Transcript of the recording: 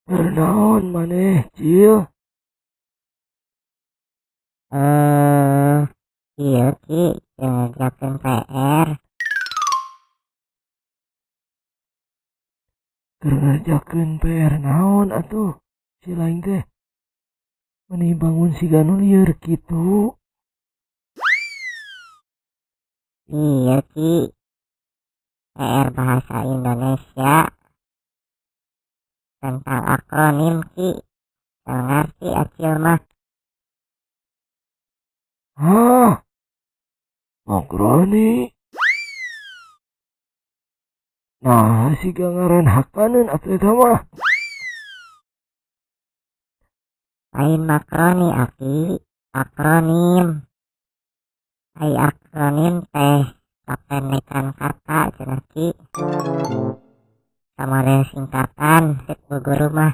Keur naon maneh, Cil? Eh, ieu, Ki, keur ngerjakeun PR. Keur ngerjakeun PR naon atuh si lain teh? Meni bangun siga nu lieur kitu. Iya, Ki, PR bahasa Indonesia tentang akronim, Ki. Teu ngarti Acil mah. Hah? Makroni? Nah, siga ngaran hakaneun atuh eta mah. Lain makroni, Aki, akronim. Ai akronim teh kapendekan kata cenah, Ki. Samodel singkatan cek bu guru mah.